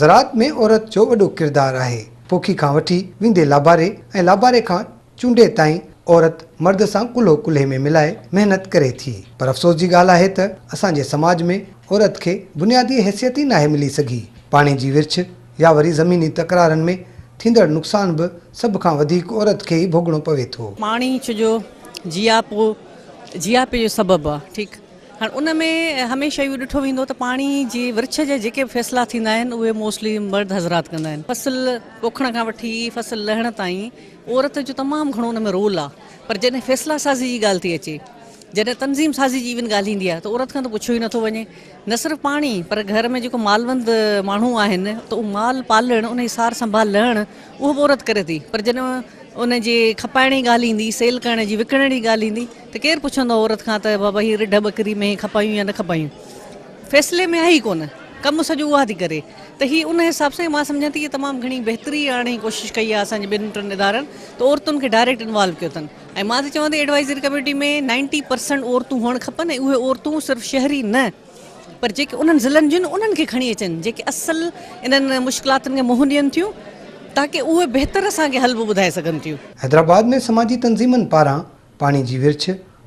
زراعت ۾ عورت جو وڏو ڪردار آهي. پوکي کان وٺي ويندي لاباري ۽ لاباري کان چونڊي تائين عورت مرد سان ڪلهو ڪلهي ۾ ملائي محنت ڪري ٿي. پر افسوس جي ڳالهه آهي ته اسان جي سماج ۾ عورت کي بنيادي حيثيت ئي ناهي ملي سگهي. پاڻي جي ورڇ يا وري زميني تڪرارن ۾ ٿيندڙ نقصان به سڀ کان وڌيڪ عورت کي ئي ڀوڳڻو پوي ٿو. پاڻي ڇو جو جياپو جياپي جو سبب آ ٺيڪ هاڻ ان ۾ هميشه اهو ڏٺو ويندو ته پاڻي جي ورڇ جا جيڪي به فيصلا ٿيندا آهن اهي موسٽلي مرد حضرات ڪندا آهن. فصل پوکڻ کان وٺي فصل لهڻ تائين عورت جو تمام گهڻو ان ۾ رول آ پر جڏهن فيصلا سازي جي ڳالهه ٿي اچي جڏهن تنظيم سازي جي ايون ڳالهه ايندي آ ته عورت کان ته پڇيو ئي نٿو وڃي نه صرف پاڻي پر گهر ۾ جيڪو مالوند ماڻهو آهن ته اهو مال پالڻ ان جي سار سنڀال لهڻ اهو به عورت ڪري ٿي پر جڏهن ان جي کپائڻ جي ڳالهه ايندي سيل ڪرڻ جي وڪڻڻ جي ڳالهه ايندي ته ڪير پڇندو عورت کان ته بابا هي رڍ ٻڪري مينهن کپايون يا نه کپايون فيصلي ۾ آهي ئي ڪونه ڪم سڄو اها ٿي ڪري ته هي ان حساب سان مان سمجهان ٿي تمام گهڻي بهتري آڻڻ جي ڪوشش ڪئي آهي اسان جي ٻن ٽن ادارن ته عورتن کي ڊائريڪٽ انوالو ڪيو اٿن ۽ مان ته چوان ٿي ايڊوائزري ڪميٽي ۾ نائنٽي پرسنٽ عورتون هئڻ کپن ۽ اهي عورتون صرف شهري نه پر جيڪي انهن ضلعن جون انهن کي کڻي اچن جيڪي اصل انهن مشڪلاتن کي منهن ڏين ٿيون تاڪه اهي بهتر اسان کي حل به ٻڌائي سگهن ٿيون. حيدرآباد ۾ سماجي تنظيمن پاران پاڻي جي ورڇ،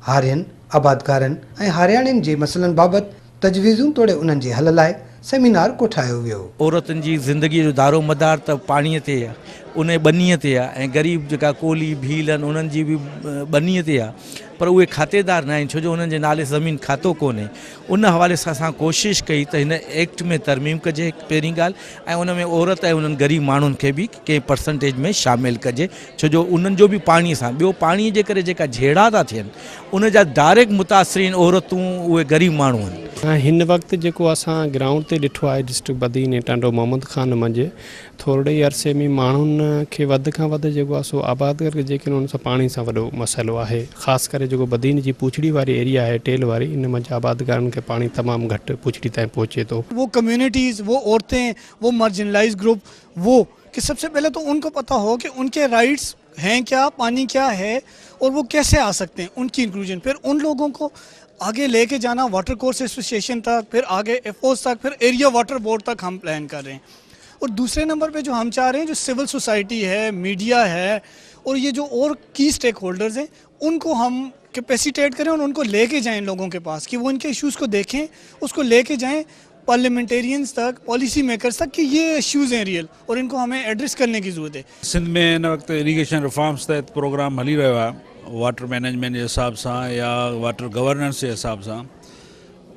هارين، آبادگارن ۽ هارياڻين جي مسئلن بابت تجويزون توڙي انهن جي حل لاء سيمينار ڪوٺايو ويو. عورتن جي زندگيء جو دارو مدار ته پاڻيء تي آهي، انهيء ٻنيء تي آهي ۽ غريب جيڪا ڪولهي، ڀيل آهن انهن جي به ٻنيء تي آهي پر اهي کاتيدار نه آهن ڇو جو انهن جي نالي زمين کاتو ڪونهي. ان حوالي سان اسان ڪوشش ڪئي ته هن ايڪٽ ۾ ترميم ڪجي هڪ پهرين ڳالهه ۽ ان ۾ عورت ۽ انهن غريب ماڻهن کي به ڪنهن پرسنٽيج ۾ شامل ڪجي ڇو جو انهن جو به پاڻي سان ٻيو پاڻي جي ڪري جيڪا جهيڙا ٿا ٿين ان جا ڊائريڪٽ متاثرين عورتون اهي غريب ماڻهو آهن. هن وقت جيڪو اسان گرائونڊ تي ڏٺو آهي ڊسٽرڪٽ بدين ۽ ٽنڊو محمد خان منجهه ٿورڙي ئي عرصي ۾ ماڻهن کي وڌ کان وڌ جيڪو آهي سو آبادگار جيڪي آهن انهن سان پاڻي سان وڏو مسئلو آهي خاص ڪري جيڪو بدين جي پوڇڙي واري ايريا آهي ٽيل واري ان منجهه آبادگارن کي پاڻي تمام گهٽ پوڇڙي تائين پهچي ٿو. वो कम्युनिटीज़، वो औरतें، वो मार्जिनलाइज ग्रुप، वो कि सबसे पहले तो उनको पता हो कि उनके राइट्स हैं क्या, पानी क्या है और वो कैसे आ सकते हैं, उनकी इंक्लूजन, फिर उन लोगों को आगे लेके जाना वाटर कोर्स एसोसिएशन तक, फिर आगे एफओस तक, फिर एरिया वाटर बोर्ड तक हम प्लान कर रहे हैं। और दूसरे नंबर पे जो हम चाह रहे हैं, जो सिविल सोसाइटी है, मीडिया है और ये जो और की स्टेक होल्डर्स हैं, उनको हम कैपेसिटेट करें और उनको लेके जाएं लोगों के पास कि वो इनके इश्यूज़ को देखें, उसको लेके जाएं पार्लियामेंटेरियंस तक, पॉलिसी मेकर्स तक कि ये इश्यूज़ हैं रियल और इनको हमें एड्रेस करने की ज़रूरत है। सिंध में हिन वक़्तु इरीगेशन रिफॉर्म्स तहत प्रोग्राम हली रहियो आहे वाटर मैनेजमेंट जे हिसाब सां या वाटर गवर्नेंस जे हिसाब सां,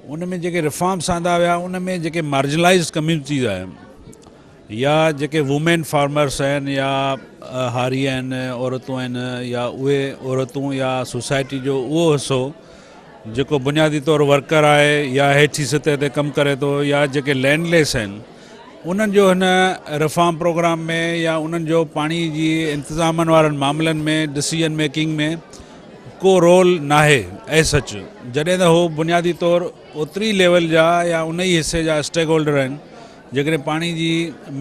उन में जेके रिफॉर्म्स आंदा विया उन में जेके मार्जिनलाइज कम्युनिटीज़ आहिनि या जेके वुमेन फार्मर्स आहिनि या हारी आहिनि, औरतूं आहिनि या उहे औरतूं या सोसाइटी जो उहो हिसो जेको बुनियादी तौर वर्कर आहे या हेठी सतह ते कमु करे थो या जेके लैंडलेस आहिनि उन्हनि जो हिन रिफॉर्म प्रोग्राम में या उन्हनि जो पाणी जी इंतिज़ामनि वारनि मामलनि में डिसीजन मेकिंग में को रोल नाहे एज सच। जॾहिं त हू बुनियादी तौर ओतिरी लेवल जा या उन ई हिसे जा स्टेक होल्डर आहिनि, जेकॾहिं पाणी जी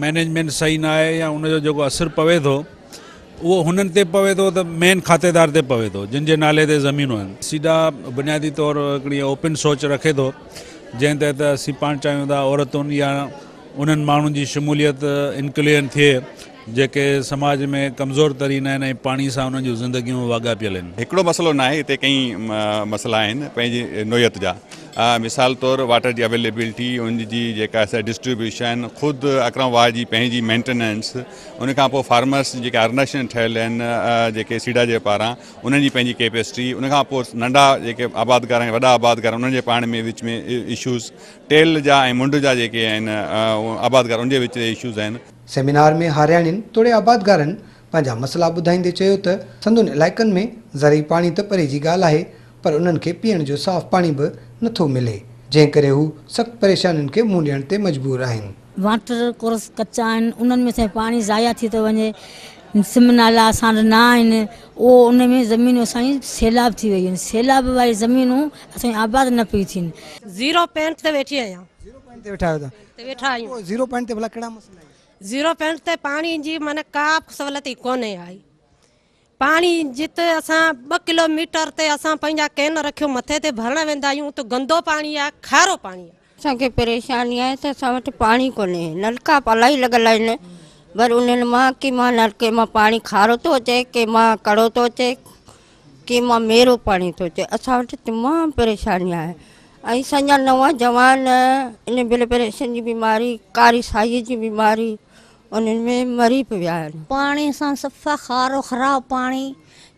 मैनेजमेंट सही न आहे या उनजो जेको असरु पवे थो उहो हुननि ते पवे थो त मेन खातेदार ते पवे थो जिन जे नाले ते ज़मीनूं आहिनि। सीडा बुनियादी तौर हिकिड़ी ओपन सोच रखे थो जंहिं तहत असीं पाण चाहियूं था औरतुनि या उन्हनि माण्हुनि जी शमूलियत इनक्लूजन थिए जेके समाज में कमज़ोर तरीन आहिनि ऐं पाणी सां उन्हनि जूं ज़िंदगियूं वाॻापियल आहिनि। हिकिड़ो मसइलो न आहे, हिते कई मसइला आहिनि पंहिंजी नोयत जा। मिसाल तौर वाटर जी अवेलेबिलिटी, उन जी जेका डिस्ट्रीब्यूशन, ख़ुदि अकरम वाह जी पंहिंजी मेंटेनेंस, उन खां पोइ फार्मर्स जेके ऑर्गेनाइजेशन ठहियल आहिनि जेके सीडा जे पारां उन्हनि जी पंहिंजी कैपेसिटी, उन खां पोइ नंढा जेके आबादगार आहिनि वॾा आबादगार उन्हनि जे पाण में विच में इशूज़, टेल जा ऐं मुंड जा जेके आहिनि आबादगार उनजे विच इशूज़ आहिनि। सेमिनार में हारियाणियुनि तोड़े आबादगारनि पंहिंजा मसइला ॿुधाईंदे चयो त संदन इलाइक़नि में ज़रई पाणी त परे जी ॻाल्हि आहे पर उन्हनि खे पीअण जो साफ़ पाणी बि नथो मिले, जंहिं करे हू सख़्तु परेशानियुनि खे मुंहुं ॾियण ते मजबूर आहिनि। वाटर कोर्स कच्चा आहिनि, उन्हनि में असांजो पाणी ज़ाया थी थो वञे, सिम नाला असां वटि न आहिनि, उहो उन में ज़मीनूं असांजी सैलाब थी वयूं आहिनि, सैलाब वारी ज़मीनूं असांजी आबाद न पई थियनि। ज़ीरो पॉइंट ते वेठी आहियां। ज़ीरो पॉइंट ते वेठा आहियो तव्हां? ते वेठा आहियूं। पोइ ज़ीरो पॉइंट ते भला कहिड़ा मसइला आहिनि? ज़ीरो पॉइंट ते पाणी जी माना का सहूलियत ई कोन्हे आई। पाणी जिते असां 2 किलोमीटर ते असां पंहिंजा can रखियो मथे ते भरण वेंदा आहियूं, उते गंदो पाणी आहे, खारो पाणी आहे। اسان کي پريشاني آهي ته اسان وٽ پاڻي ڪونهي، نلڪا الاهي لڳل آهن پر انهن مان ڪي مان نلڪي مان پاڻي کارو ٿو اچي، ڪي مان ڪڙو ٿو اچي، ڪي مان ميرو پاڻي ٿو اچي. اسان وٽ تمام پريشاني آهي ۽ اسان جا نوان جوان ان بلڊ پريشر جي بيماري، ڪاري سائي جي بيماري انهن ۾ مري به ويا آهن. پاڻي سان صفا کارو خراب پاڻي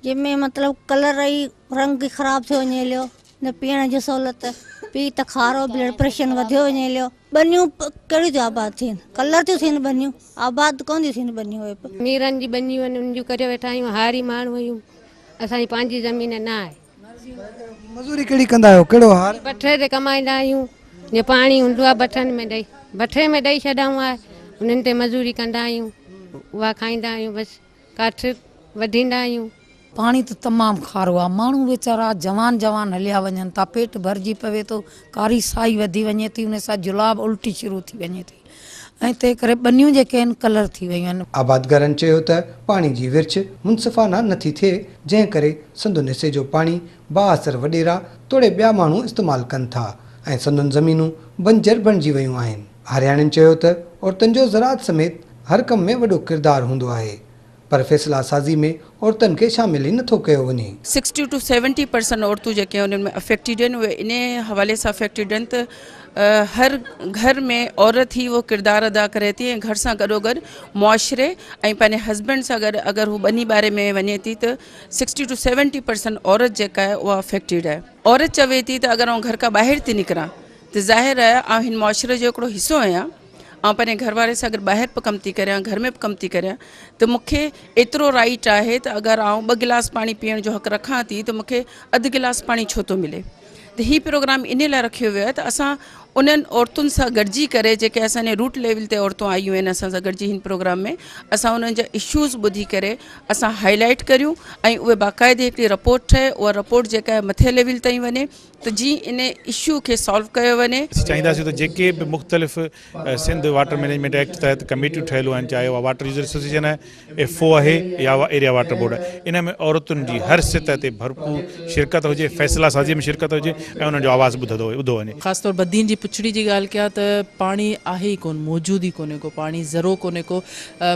جنهن ۾ مطلب ڪلر ئي رنگ ئي خراب ٿيو وڃي هليو نه پيئڻ جي سهولت پي ته کارو بلڊ پريشر وڌيو وڃي هليو ٻنيون ڪهڙيون ٿيون آباد ٿين ڪلر ٿيون ٿين ٻنيون آباد ڪونه ٿيون ٿين ٻنيون اهي به. ميرن جي ٻنيون آهن انهن جون ڪريو ويٺا آهيون هاري ماڻهو آهيون اسان جي پنهنجي زمين نه آهي. مزوري ڪهڙي ڪندا آهيو ڪهڙو هار. بٺي تي ڪمائيندا آهيون جي پاڻي هوندو آهي بٺن ۾ ڏئي بٺي ۾ ڏئي ڇڏائون آهي انهن تي مزوري ڪندا آهيون اها کائيندا آهيون بس. ڪاٺ وڍيندا آهيون. پاڻي ته تمام کارو آ، ماڻهو ويچارا جوان جوان هليا وڃن ٿا، پيٽ ڀرجي پوي ٿو، ڪاري سائي وڌي وڃي ٿي، ان سان جلاب الٽي شروع ٿي وڃي ٿي ۽ تنهن ڪري ٻنيون جيڪي آهن ڪلر ٿي ويون آهن. آبادگارن چيو ته پاڻي جي ورڇ منصفانه نه ٿي ٿئي، جنهن ڪري سندن حصي جو پاڻي بااثر وڏيرا توڙي ٻيا ماڻهو استعمال ڪن ٿا ۽ سندن زمينون بنجر بڻجي ويون آهن. هارياڻين چيو ته عورتن جو زراعت سميت هر ڪم ۾ وڏو ڪردار هوندو آهي پر فيصلا سازي ۾ عورتن کي شامل ئي نٿو ڪيو وڃي. سڪسٽي ٽو سيونٽي پرسنٽ عورتون جيڪي انهن ۾ افيڪٽيڊ آهن اهي انهي حوالي سان افيڪٽيڊ آهن ته هر گهر ۾ عورت ئي اهو ڪردار ادا ڪري ٿي ۽ گهر سان گڏو گڏ معاشري ۽ پنهنجي هسبينڊ سان گڏ اگر هو ٻني ٻاري ۾ وڃي ٿي ته سڪسٽي ٽو سيونٽي پرسنٽ عورت جيڪا آهي اها افيڪٽيڊ آهي. عورت چوي ٿي ته اگر آئون گهر کان ٻاهر ٿي نڪران ته ظاهر آهي آئون هن معاشري جو هڪڙو حصو آهيان، آئون پنهنجي گهر واري سان گڏ ٻاهر به ڪم ٿي ڪريان گهر ۾ به ڪم ٿي ڪريان ته مون کي ايترو رائيٽ آهي ته اگر آئون ٻه گلاس پاڻي پيئڻ جو حق رکان ٿي ته مون کي اڌ گلاس پاڻي ڇو ٿو ملي ته هي پروگرام انهي لاء رکيو ويو آهي ته اسان انهن عورتن سان گڏجي ڪري جيڪي اسان جي روٽ ليول تي عورتون آيون آهن اسان سان گڏجي هن پروگرام ۾ اسان انهن جا اشوز ٻڌي ڪري اسان هائي لائيٽ ڪريون ۽ اهي باقاعدي هڪڙي رپورٽ ٺهي اها رپورٽ جيڪا آهي مٿي ليول تائين وڃي ته جيئن ان اشو کي سالو ڪيو وڃي. اسين چاهينداسين ته جيڪي به مختلف سنڌ واٽر مئنيجمينٽ ايڪٽ تحت ڪميٽيون ٺهيل آهن چاهي اها واٽر يوزر ايسوسيئيشن آهي، ايف او آهي يا اها ايريا واٽر بورڊ آهي ان ۾ عورتن جي هر سطح تي ڀرپور شرڪت هجي، فيصلا سازي ۾ شرڪت هجي ۽ انهن جو آواز ٻڌو وڃي. خاص طور بدين جي پڇڙي جي ڳالهه ڪيان ته پاڻي آهي ئي ڪونه موجود ئي ڪونهي ڪو پاڻي ذرو ڪونهي ڪو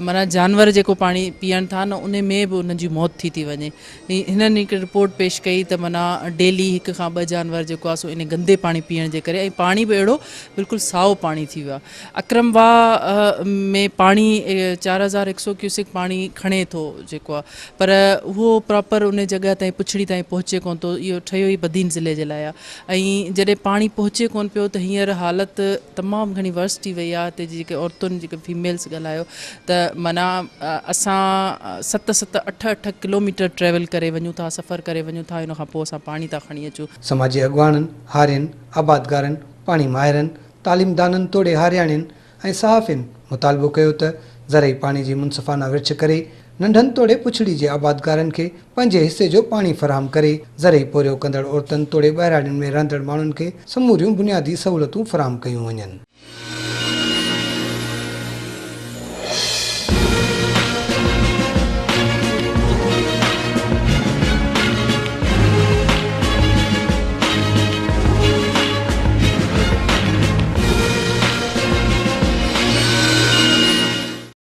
معنيٰ جانور جيڪو پاڻي پيئن ٿا نه انهي ۾ به انهن جي موت ٿي ٿي وڃي هنن هڪ رپورٽ پيش ڪئي ته معنيٰ ڊيلي هڪ کان ٻه جانور جيڪو آهي سو ان گندي پاڻي پيئڻ جي ڪري ۽ پاڻي به اهڙو بلڪل سائو پاڻي ٿي ويو آهي اڪرم واهه ۾ پاڻي 4100 ڪيوسڪ پاڻي کڻي ٿو جيڪو آهي پر اهو پراپر ان جڳهه تائين پڇڙي تائين پهچي ڪونه ٿو اهو ٺهيو ئي بدين ضلعي جي لاء آهي ۽ جڏهن پاڻي پهچي ڪونه پيو ته هينئر حالت تمام گهڻي ورس ٿي وئي آهي هتي جي جيڪي عورتن جيڪي فيميلز ڳالهايو ته معنيٰ اسان ست ست اٺ اٺ ڪلوميٽر ٽريول ڪري وڃون ٿا سفر ڪري وڃون ٿا ان کان پوء اسان پاڻي ٿا کڻي اچون. سماجي اڳواڻن، هارين، آبادگارن، پاڻي ماهرن، تعليمدانن توڙي هارياڻين ۽ صحافين مطالبو ڪيو ته زرعي پاڻي جي منصفانه ورڇ ڪري ننڍن توڙي پڇڙي جي آبادگارن کي پنهنجي حصي جو پاڻي فراهم ڪري زرعي پورهيو ڪندڙ عورتن توڙي ٻهراڙين ۾ رهندڙ ماڻهن کي سموريون بنيادي سهولتون فراهم ڪيون وڃن.